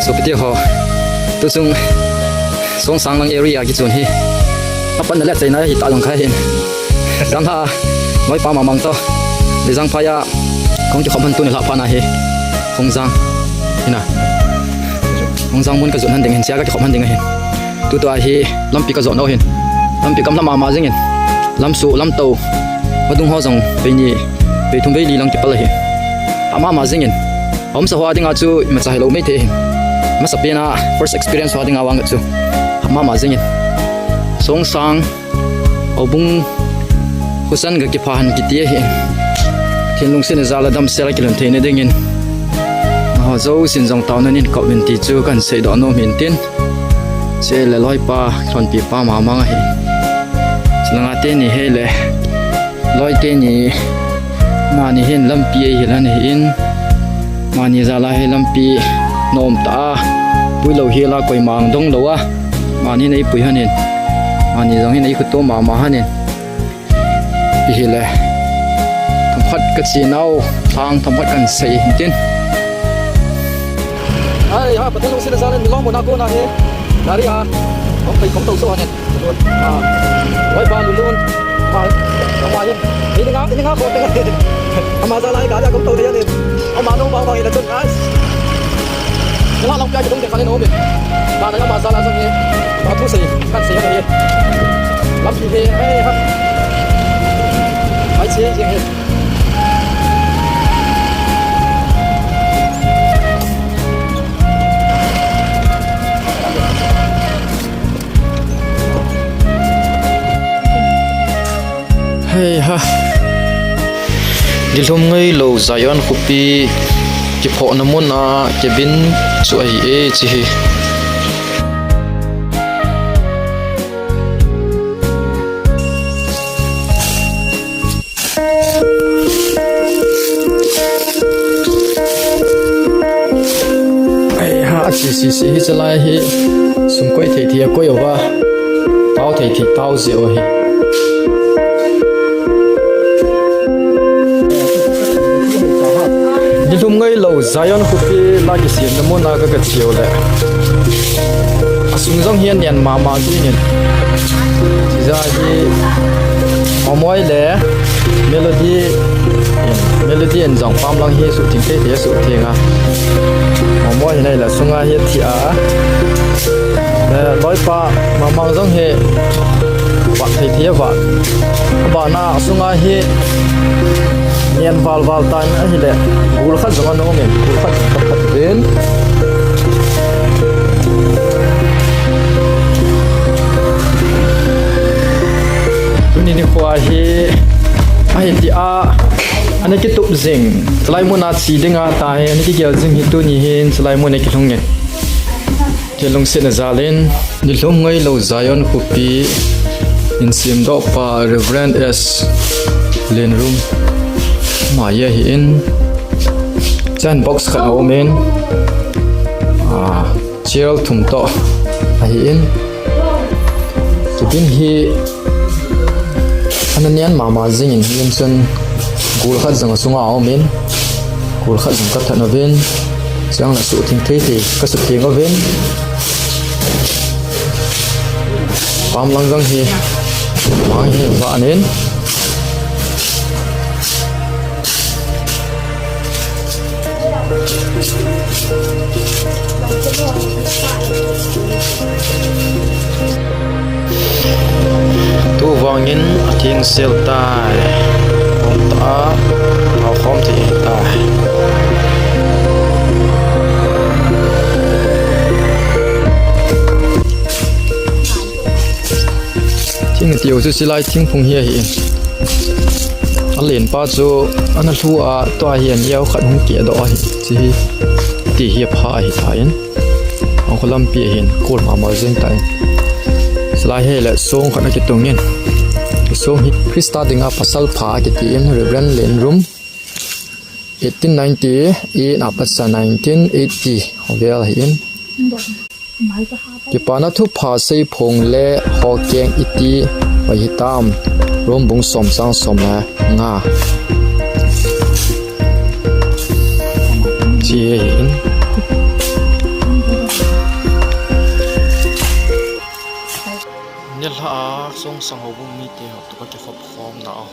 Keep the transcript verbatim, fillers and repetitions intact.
Sopite ho, tuchung Songsang lang area kichun hi, apat na le chaina hi ta jong kha hin. Dang ha, loipa Mamang to, Lejang phai a kong kikhop han tuni lha pha na hi, Hongzang, hina, Hongzang mun ka jun han ding hin, sia ka kikhop han ding ahin. Tutua hi lampi ka jot nau hin, lampi kam lam mama jingin, lamsu lamto, madung ho jong vei ni, vei thum vei li lang kipal ahi. Ama ma jingin, aumsa ho a dinga chu imacha hilou mai thei hin. Masa pena first experience ho a dinga vang chu, ama ma jingin, Songsang, Aubung, Husan ga kipha han kiti ahi. Thinlung sin jal a damsel a kilhun theina dingin, ho jousen jong taona nin kop in ti chu kan seidoh nom hin tin. Chule loipa, lhonpi pa Mamang ahi. Chulanga teni hile, loi teni, mani hin lampi eihil han ahin. Mani jal a hi lampi nom tah a, pui lou hel a koima dong lou a, mani hin eipui hanin. Mani jong hin eikhuto mama hanin. Ipi hile, themkhat ka che nau, thang themkhat kan sei hin tin. Ai ha, Pathen lungset jal in Milong mun a kona hi gari a kong pei kong tou so ahin. Ah, loipa Lulun, ama, ama hin, ini nga, ini nga ko te. Ama jal a gari a kong tou te ahin. Ama nung bang bang ila chun, guys. Kila lang pia kidong te khalin omi. Kana ama jal a jong hi, ba thu sei, kan sei ahi. Lampi hi, ai ha. Ai che, che hi. Hei ha. Nilhum ngeilou Zion khopi kiphohna mun a cabin chu ahi e, chi hi. Ai ha, a si si si hi chalai hi. Sum koi thei thei a koi uva. Tao thei thei tao jeh u hi. Nilhum ngeilou Zion khopi la kisemna mun a ka ka che u le. Asung jong hi anen mama jingin. Chija hi Homoi le Melody, Melody in jong pam lang hi suhtheng thei thei suhtheng a. Homoi hi nei la sunga hi thi a. Eh, loipa Mamang jong hi vat thei thei vat. Bana sunga hi nen val val tan ahile. Gul khat jong anom in, gul khat jong khat khat ven. Tuni nikho hi, ahi ti a, ana kitup jing. Chalai mun a che dinga tai, ana kigel jing hi tuni hin, chalai mun a kilhung nge. Kilungsetna jal in, nilhum ngeilou Zion khopi in semdoh pa Reverend S Lenrum. Ama hi ahin, chan box khat aum in. Ah. Chair thum toh ahin, cabin hi ana nen mama jingin, hichun gul khat jong asunga aumin, gul khat jong kathat uvin, chang la suhtheng thei thei kasuhtheng uvin, pam lang jong hi, mang hi vanin. Tuvangin athengsel tai. Hom ta a, akhom thei tai. Thing tiu chu silai thingphung hi ahi. Alenpa chu ana lhu a, tua hi aneo khat hung kehdoh ahi. Chi hi, ti hi apha ahitan. Angkho lampi ahin, kol mama jeng tan. Silai hi le song khat akitungin. Song hi Christa dinga pasal pha akitin, Reverend Lenrum. Eighteen ninety-eight a pat sa nineteen eighty vel ahin. Kipana thupha seiphong le hokeng iti vai hitam. Rom bung som chang som le nga. Chi hi ahin. A, Songsang houbung mite ho toh kakikhop khomna o.